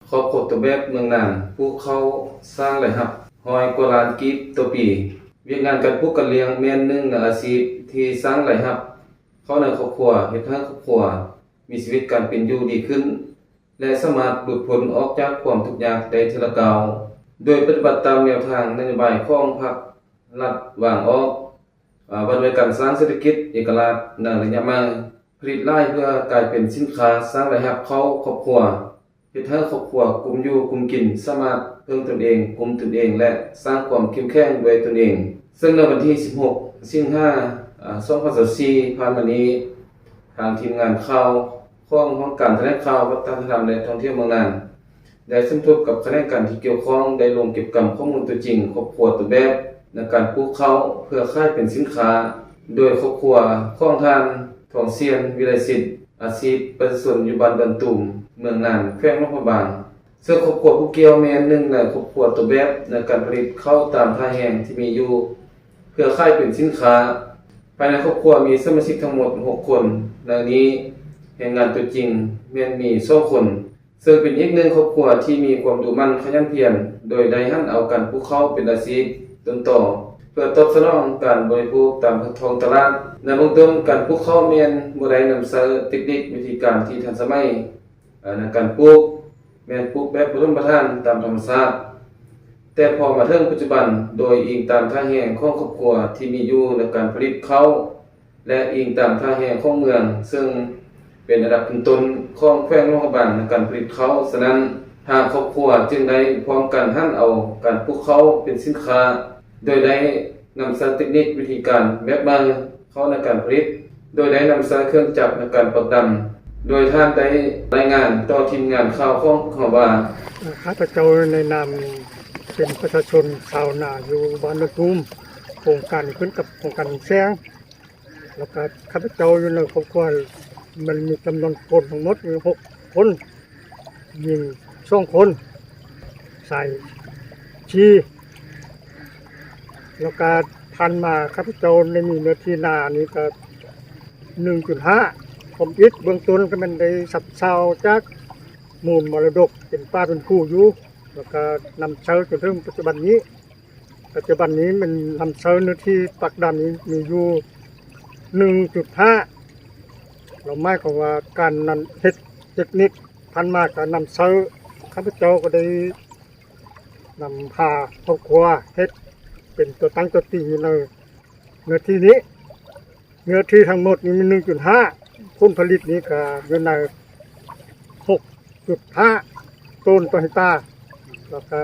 ຄອບຄົວຕົວແບບເມືອງໜານ ປູກເຂົ້າສ້າງລາຍຮັບຮ້ອຍກວ່າລ້ານກີບຕໍ່ປີ. ວຽກງານການປູກການລ້ຽງແມ່ນໜຶ່ງໃນອາຊີບທີ່ສ້າງລາຍຮັບເຂົ້າໃນຄອບຄົວ, ເຮັດໃຫ້ຄອບຄົວມີຊີວິດການເປັນຢູ່ດີຂຶ້ນ ແລະ ສາມາດຫຼຸດພົ້ນອອກຈາກຄວາມທຸກຍາກໄດ້ເທື່ອລະກ້າວ, ໂດຍປະຕິບັດຕາມແນວທາງນະໂຍບາຍຂອງພັກລັດວາງອອກ, ອາ, ວ່າດ້ວຍການສ້າງເສດຖະກິດເອກະລາດໃນໄລຍະໃໝ່, ຜະລິດຫຼາຍເພື່ອກາຍເປັນສິນຄ້າສ້າງລາຍຮັບເຂົ້າຄອບຄົວ, ເຮັດໃຫ້ຄອບຄົວກຸ້ມຢູ່ກຸ້ມກິນ, ສາມາດເພິ່ງຕົນເອງ, ກຸ້ມຕົນເອງ ແລະ ສ້າງຄວາມເຂັ້ມແຂງດ້ວຍຕົນເອງ. ເຊິ່ງໃນວັນທີສິບຫົກ ສິງຫາ ອາ ສອງພັນຊາວສີ່ ຜ່ານມານີ້, ທາງທີມງານຂ່າວຂອງຫ້ອງການຖະແຫຼງຂ່າວ ວັດທະນະທຳ ແລະ ທ່ອງທ່ຽວເມືອງໜານ ໄດ້ສົມທົບກັບຂະແໜງການທີ່ກ່ຽວຂ້ອງ ໄດ້ລົງເກັບກຳຂໍ້ມູນຕົວຈິງຄອບຄົວຕົວແບບໃນການປູກເຂົ້າເພື່ອຂາຍເປັນສິນຄ້າ ໂດຍຄອບຄົວຂອງທ່ານ ທອງຊຽນ ວິໄລສິດ, ອາຊີບປະຊາຊົນຢູ່ບ້ານດອນຕູມ, ເມືອງໜານ, ແຂວງຫຼວງພະບາງ. ເຊິ່ງຄອບຄົວຜູ້ກ່ຽວແມ່ນໜຶ່ງໃນຄອບຄົວຕົວແບບໃນການຜະລິດເຂົ້າຕາມທ່າແຮງທີ່ມີຢູ່ ເພື່ອຂາຍເປັນສິນຄ້າ. ພາຍໃນຄອບຄົວມີສະມາຊິກທັງໝົດຫົກຄົນ, ໃນນີ້ແຮງງານຕົວຈິງແມ່ນມີສອງຄົນ, ເຊິ່ງເປັນອີກໜຶ່ງຄອບຄົວທີ່ມີຄວາມດຸໝັ່ນຂະຫຍັນພຽນ ໂດຍໄດ້ຫັນເອົາການປູກເຂົ້າເປັນອາຊີບຕົ້ນຕໍ ເພື່ອຕອບສະໜອງການບໍລິໂພກຕາມທ້ອງຕະຫຼາດ. ໃນເບື້ອງຕົ້ນ, ການປູກເຂົ້າແມ່ນບໍ່ໄດ້ນຳໃຊ້ເຕັກນິກວິທີການທີ່ທັນສະໄໝ, ໃນການປູກແມ່ນປູກແບບປະຖົມປະຖານຕາມທຳມະຊາດ. ແຕ່ພໍມາເຖິງປັດຈຸບັນ, ໂດຍອີງຕາມທ່າແຮງຂອງຄອບຄົວທີ່ມີຢູ່ໃນການຜະລິດເຂົ້າ ແລະ ອີງຕາມທ່າແຮງຂອງເມືອງ, ເຊິ່ງເປັນອັນດັບຕົ້ນໆຂອງແຂວງຫຼວງພະບາງໃນການຜະລິດເຂົ້າ. ສະນັ້ນ, ທາງຄອບຄົວຈຶ່ງໄດ້ພ້ອມກັນຫັນເອົາການປູກເຂົ້າເປັນສິນຄ້າ, ໂດຍໄດ້ນຳໃຊ້ເຕັກນິກວິທີການແບບໃໝ່ເຂົ້າໃນການຜະລິດ, ໂດຍໄດ້ນຳໃຊ້ເຄື່ອງຈັກໃນການປັກດຳ, ໂດຍທ່ານໄດ້ລາຍງານຕໍ່ທີມງານຂ່າວຂອງພວກເຮົາວ່າ, ເອີ່, ຂ້າພະເຈົ້າໃນນາມເປັນປະຊາຊົນຊາວນາຢູ່ບ້ານດອນຕູມ, ໂຄງການນີ້ຂຶ້ນກັບໂຄງການແຂວງ. ແລ້ວກະຂ້າພະເຈົ້າຢູ່ໃນຄອບຄົວ ມັນມີຈຳນວນຄົນທັງໝົດມີຫົກຄົນ, ຍິງສອງຄົນ, ຊາຍສີ່. ແລ້ວກະຜ່ານມາຂ້າພະເຈົ້າໄດ້ມີເນື້ອທີ່ນານີ້ກະໜຶ່ງຈຸດຫ້າ ທຳອິດເບື້ອງຕົ້ນກະແມ່ນໄດ້ຊັບເຊົ່າຈາກມູນມໍລະດົກເປັນປ່າເປັນພູຢູ່, ແລ້ວກະນຳໃຊ້ຈົນເຖິງປັດຈຸບັນນີ້. ປັດຈຸບັນນີ້ແມ່ນນຳໃຊ້ເນື້ອທີ່ປັກດຳນີ້ມີຢູ່ໜຶ່ງຈຸດຫ້າ, ລະໝາຍຄວາມວ່າການນຳເຮັດເຕັກນິກຜ່ານມາກະນຳໃຊ້, ຂ້າພະເຈົ້າກໍໄດ້ນຳພາຄອບຄົວເຮັດເປັນຕົວຕັ້ງຕົວຕີຢູ່ໃນເນື້ອທີ່ນີ້. ເນື້ອທີ່ທັງໝົດນີ້ມີໜຶ່ງຈຸດຫ້າ, ຜົນຜະລິດນີ້ກະຢູ່ໃນຫົກຈຸດຫ້າໂຕນຕໍ່ເຮັກຕາ, ແລ້ວກະ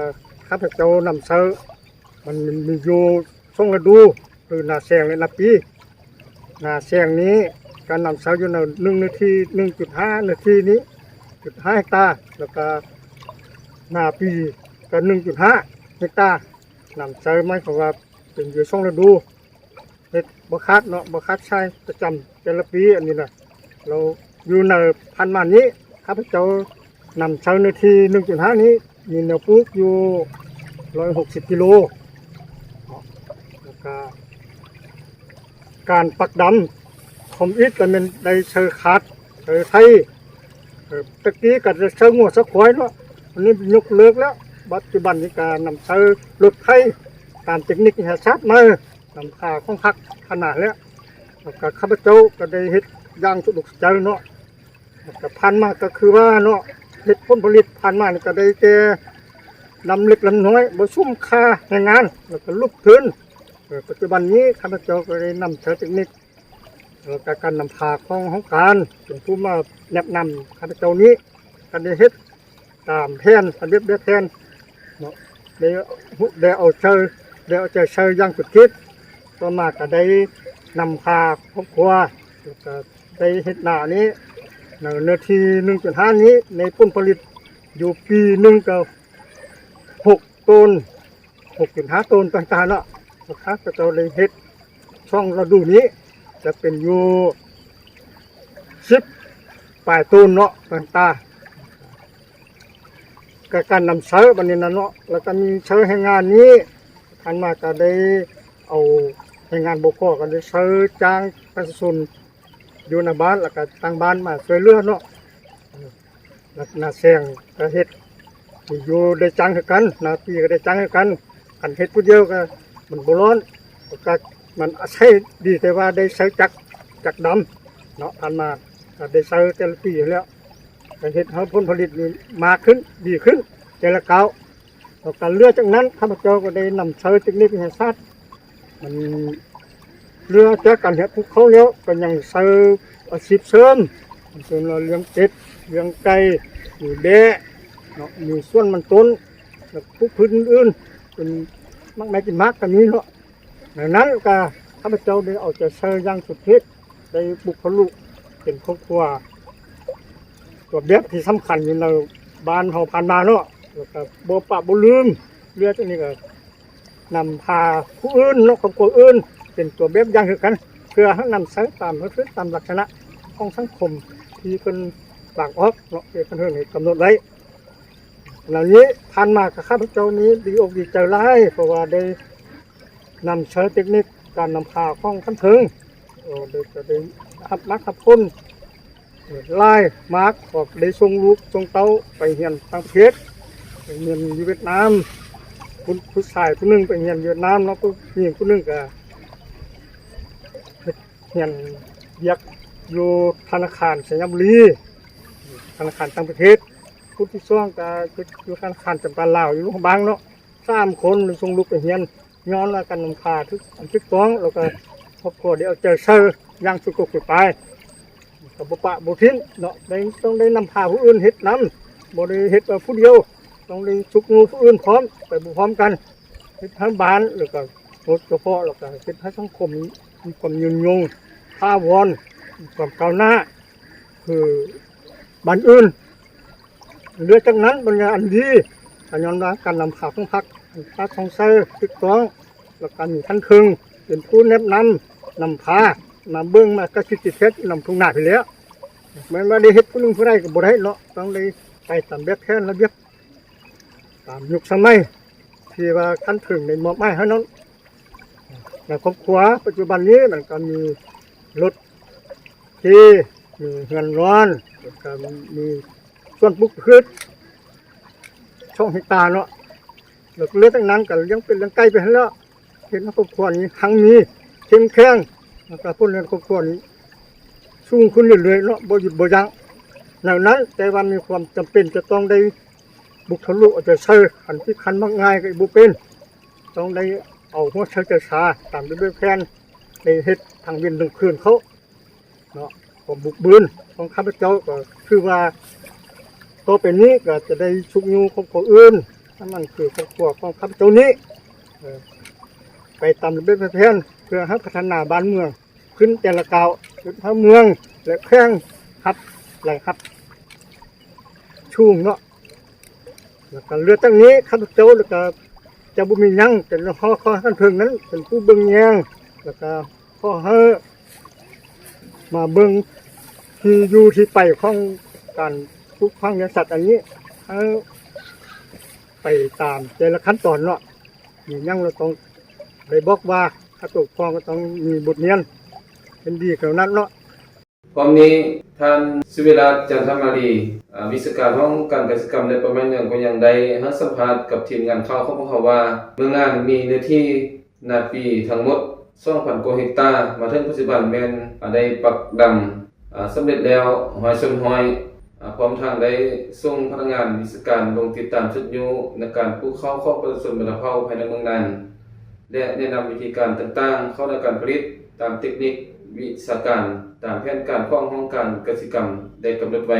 ຂ້າພະເຈົ້ານຳໃຊ້ ມັນມີຢູ່ສອງລະດູ ຄືໜ້າແລ້ງ ແລະ ໜ້າປີ. ໜ້າແລ້ງນີ້ກະນຳໃຊ້ຢູ່ໃນໜຶ່ງເນື້ອທີ່ ໜຶ່ງຈຸດຫ້າເນື້ອທີ່ນີ້ ຈຸດຫ້າເຮັກຕາ, ແລ້ວກະໜ້າປີກະໜຶ່ງຈຸດຫ້າເຮັກຕາ. ນຳໃຊ້ໝາຍຄວາມວ່າເປັນຢູ່ສອງລະດູ. ເຮັດບໍ່ຂາດເນາະ, ບໍ່ຂາດໃຊ້ປະຈຳແຕ່ລະປີ. ອັນນີ້ນະ ແລ້ວຢູ່ໃນຜ່ານມານີ້ ຂ້າພະເຈົ້ານຳໃຊ້ເນື້ອທີ່ໜຶ່ງຈຸດຫ້ານີ້ ມີແນວປູກຢູ່ຮ້ອຍຫົກສິບກິໂລເນາະ. ແລ້ວກະການປັກດຳ ທຳອິດກະແມ່ນໄດ້ໃຊ້ຄາດ ໃຊ້ໄຖ, ເອີ ແຕ່ກີ້ກະໄດ້ໃຊ້ງົວໃຊ້ຄວາຍເນາະ, ອັນນີ້ຍົກເລີກແລ້ວ. ປັດຈຸບັນນີ້ກະນຳໃຊ້ລົດໄຖ ຕາມເຕັກນິກວິທະຍາສາດໃໝ່ ນຳພາຂອງພັກຂະໜາດແລ້ວ. ແລ້ວກະຂ້າພະເຈົ້າກະໄດ້ເຮັດຢ່າງສະດວກສະໃຈເນາະ. ແລ້ວກະຜ່ານມາກະຄືວ່າເນາະ ເຮັດຜົນຜະລິດຜ່ານມານີ້ກະໄດ້ແຕ່ລຳເລັກລຳນ້ອຍ ບໍ່ສົມຄ່າແຮງງານ ແລ້ວກະຫຼຸບທຶນ. ເອີ ປັດຈຸບັນນີ້ຂ້າພະເຈົ້າກະໄດ້ນຳໃຊ້ເຕັກນິກ ແລ້ວກະການນຳພາຂອງຫ້ອງການເປັນຜູ້ມາແນະນຳຂ້າພະເຈົ້ານີ້ ກະໄດ້ເຮັດຕາມແຜນ ລະບຽບແບບແຜນເນາະ, ໄດ້ ໄດ້ເອົາໃຈ ໄດ້ເອົາໃຈໃສ່ຢ່າງສຸດຂີດ. ຕໍ່ມາກະໄດ້ນຳພາຄອບຄົວ ແລ້ວກະໄດ້ເຮັດນານີ້ ໃນເນື້ອທີ່ໜຶ່ງຈຸດຫ້ານີ້ ໃນຜົນຜະລິດຢູ່ປີໜຶ່ງກະຫົກໂຕນ ຫົກຈຸດຫ້າໂຕນຕ່າງໆເນາະ. ແລ້ວຂ້າພະເຈົ້າໄດ້ເຮັດສອງລະດູນີ້ ຈະເປັນຢູ່ສິບປາຍໂຕນເນາະຕ່າງໆ. ກະການນຳໃຊ້ບັດນີ້ນະເນາະ ແລ້ວກະມີໃຊ້ແຮງງານນີ້ ຜ່ານມາກະໄດ້ເອົາແຮງງານບໍ່ພໍ ກະໄດ້ໃຊ້ຈ້າງປະຊາຊົນຢູ່ໃນບ້ານ ແລ້ວກະຕ່າງບ້ານມາຊ່ວຍເຫຼືອເນາະ. ແລ້ວໜ້າແລ້ງກະເຮັດ ຢູ່ໄດ້ຈັ່ງຄືກັນ, ນາປີກໍໄດ້ຈັ່ງຄືກັນ. ຄັນເຮັດຜູ້ດຽວກໍມັນບໍ່ຮ້ອນ, ກໍມັນອາໄສດີແຕ່ວ່າໄດ້ໃຊ້ຈັກ, ຈັກດຳເນາະ. ຜ່ານມາກໍໄດ້ໃຊ້ແຕ່ລະປີແລ້ວ, ກໍເຮັດໃຫ້ຜົນຜະລິດນີ້ມາຂຶ້ນ, ດີຂຶ້ນແຕ່ລະກ້າວ. ແລ້ວກໍເຫຼືອຈາກນັ້ນ ຂ້າພະເຈົ້າກໍໄດ້ນຳໃຊ້ເຕັກນິກວິທະຍາສາດ ມັນເຫຼືອຈາກການເຮັດປູກເຂົ້າແລ້ວ ກໍຍັງໃຊ້ອາຊີບເສີມ ເຊັ່ນວ່າລ້ຽງເປັດ, ລ້ຽງໄກ່, ມີແບ້ເນາະ, ມີສວນມັນຕົ້ນ ແລ້ວປູກພືດອື່ນໆ ເປັນໝາກໄມ້ກິນໝາກກໍມີເນາະ. ດັ່ງນັ້ນກໍຂ້າພະເຈົ້າໄດ້ເອົາໃຈໃສ່ຢ່າງສຸດທິດ, ໄດ້ບຸກທະລຸເປັນຄອບຄົວຕົວແບບທີ່ສຳຄັນຢູ່ໃນບ້ານເຮົາຜ່ານມາເນາະ, ແລ້ວກໍບໍ່ປະບໍ່ລືມ. ເລື່ອງນີ້ກໍນຳພາຜູ້ອື່ນເນາະ, ຄອບຄົວອື່ນເປັນຕົວແບບຢ່າງຄືກັນ, ເພື່ອໃຫ້ນຳໃຊ້ຕາມປະພຶດຕາມລັກສະນະຂອງສັງຄົມທີ່ເພິ່ນວາງອອກເນາະ, ທີ່ເພິ່ນເຮັດກຳນົດໄວ້. ແນວນີ້ຜ່ານມາກໍຂ້າພະເຈົ້ານີ້ດີອົກດີໃຈຫຼາຍ, ເພາະວ່າໄດ້ນຳໃຊ້ເຕັກນິກການນຳພາຂອງຂັ້ນເທິງ, ເອີ ໄດ້ ກໍໄດ້ຮັບໝາກຮັບຜົນຫຼາຍມາກ, ກໍໄດ້ສົ່ງລູກສົ່ງເຕົ້າໄປຮຽນຕ່າງປະເທດ, ໄປຮຽນຢູ່ຫວຽດນາມ, ຜູ້ ຜູ້ຊາຍຜູ້ໜຶ່ງໄປຮຽນຫວຽດນາມເນາະ, ຜູ້ຍິງຜູ້ໜຶ່ງກໍເຮັດ ຮຽນວຽກຢູ່ທະນາຄານໄຊຍະບູລີ, ທະນາຄານຕ່າງປະເທດ. ຜູ້ທີສອງກໍເຮັດຢູ່ທະນາຄານຈຳປາລາວ ຢູ່ຫຼວງພະບາງເນາະ. ສາມຄົນໄດ້ສົ່ງລູກໄປຮຽນ ຍ້ອນວ່າການນຳພາຖືກ ຖືກຕ້ອງ, ແລ້ວກໍຄອບຄົວໄດ້ເອົາໃຈໃສ່ຢ່າງສຸດກົກສຸດປາຍ, ກໍບໍ່ປະບໍ່ຖິ້ມເນາະ. ໄດ້ ຕ້ອງໄດ້ນຳພາຜູ້ອື່ນເຮັດນຳ, ບໍ່ໄດ້ເຮັດວ່າຜູ້ດຽວ, ຕ້ອງໄດ້ຊຸກຍູ້ຜູ້ອື່ນພ້ອມ, ໄປບໍ່ພ້ອມກັນ. ເຮັດໃຫ້ບ້ານ ແລ້ວກໍໂດຍສະເພາະ ແລ້ວກໍເຮັດໃຫ້ສັງຄົມມີຄວາມຍືນຍົງຖາວອນ, ມີຄວາມກ້າວໜ້າຄືບ້ານອື່ນ. ເຫຼືອຈາກນັ້ນບັນດາອັນດີ ກໍຍ້ອນວ່າການນຳພາຂອງພັກ ອັນພາກຂອງໃຊ້ຖືກຕ້ອງ, ແລ້ວກໍມີຂັ້ນເທິງເປັນຜູ້ແນະນຳ, ນຳພາມາເບິ່ງ, ມາກະສິດຕິເທດນຳທົ່ງໜ້າພີ້ແລ້ວ. ແມ່ນວ່າໄດ້ເຮັດຜູ້ໜຶ່ງຜູ້ໃດກໍບໍ່ໄດ້ເນາະ, ຕ້ອງໄດ້ໄປຕາມແບບແຜນລະບຽບ ຕາມຍຸກສະໄໝທີ່ວ່າຂັ້ນເທິງໄດ້ມອບໝາຍໃຫ້ນັ້ນ. ໃນຄອບຄົວປັດຈຸບັນນີ້ມັນກໍມີລົດທີ່ມີເຮືອນນອນ, ແລ້ວກໍມີສວນປູກພືດສອງເຮັກຕາເນາະ, ແລ້ວເຫຼືອຈາກນັ້ນກໍລ້ຽງເປັດລ້ຽງໄກ່ໄປຫັ້ນແຫຼະ. ເຮັດໃຫ້ຄອບຄົວນີ້ຮັ່ງມີເຂັ້ມແຂງ, ແລ້ວກໍຜົນເຮືອນຄອບຄົວນີ້ສູງຂຶ້ນເລື້ອຍໆເນາະ, ບໍ່ຢຸດບໍ່ຢັ້ງ. ແນວນັ້ນ ແຕ່ວ່າມີຄວາມຈຳເປັນຈະຕ້ອງໄດ້ບຸກທະລຸເອົາໃຈໃສ່, ຄັນທີ່ຄັນມັກງ່າຍກໍບໍ່ເປັນ, ຕ້ອງໄດ້ເອົາຫົວໃຈໃຈສາຕາມລະບຽບແຜນ, ໄດ້ເຮັດທັງເວັນທັງຄືນເຂົ້າເນາະ. ຄວາມບຸກບືນຂອງຂ້າພະເຈົ້າກໍຄືວ່າ ຕໍ່ໄປນີ້ກໍຈະໄດ້ຊຸກຍູ້ຄອບຄົວອື່ນ, ນັ້ນຄືຄອບຄົວຂອງຂ້າພະເຈົ້ານີ້ ເອີ ໄປຕາມລະບຽບແຜນ ເພື່ອໃຫ້ພັດທະນາບ້ານເມືອງຂຶ້ນແຕ່ລະກ້າວ, ເຮັດໃຫ້ເມືອງ ແລະ ແຂວງຮັບ ລາຍຮັບສູງເນາະ. ແລ້ວກໍເຫຼືອຈາກນີ້ ຂ້າພະເຈົ້າ ແລ້ວກໍຈະບໍ່ມີຫຍັງ, ຈະຂໍ ຂໍໃຫ້ຂັ້ນເທິງນັ້ນເປັນຜູ້ເບິ່ງແຍງ, ແລ້ວກໍ ຂໍໃຫ້ມາເບິ່ງທີ່ຢູ່ທີ່ໄປຂອງການປູກຝັງລ້ຽງສັດອັນນີ້ ໃຫ້ໄປຕາມແຕ່ລະຂັ້ນຕອນເນາະ. ມີຫຍັງລະຕ້ອງໄດ້ບອກວ່າ ຂ້າໂຕພ້ອມກໍຕ້ອງມີບົດຮຽນເຫັນດີເທົ່ານັ້ນເນາະ. ພ້ອມນີ້ ທ່ານ ສຸວິລາດ ຈັນທະມາລີ ອາ ວິຊາການຫ້ອງການກະສິກຳ ແລະ ປ່າໄມ້ເໜືອ ກໍຍັງໄດ້ໃຫ້ສຳພາດກັບທີມງານຂ່າວຂອງພວກເຮົາວ່າ ເມືອງນ່ານມີເນື້ອທີ່ ນາປີທັງໝົດສອງພັນກວ່າເຮັກຕາ, ມາເຖິງປັດຈຸບັນແມ່ນ ອາ ໄດ້ປັກດຳ ອາ ສຳເລັດແລ້ວຮ້ອຍສ່ວນຮ້ອຍ, ອາ ພ້ອມທັງໄດ້ສົ່ງພະນັກງານວິຊາການລົງຕິດຕາມຊຸກຍູ້ໃນການປູກເຂົ້າຂອງປະຊາຊົນບັນດາເຜົ່າພາຍໃນເມືອງນ່ານ ແລະ ແນະນຳວິທີການຕ່າງໆເຂົ້າໃນການຜະລິດຕາມເຕັກນິກວິຊາການ, ຕາມແຜນການຂອງຫ້ອງການກະສິກຳໄດ້ກຳນົດໄວ້.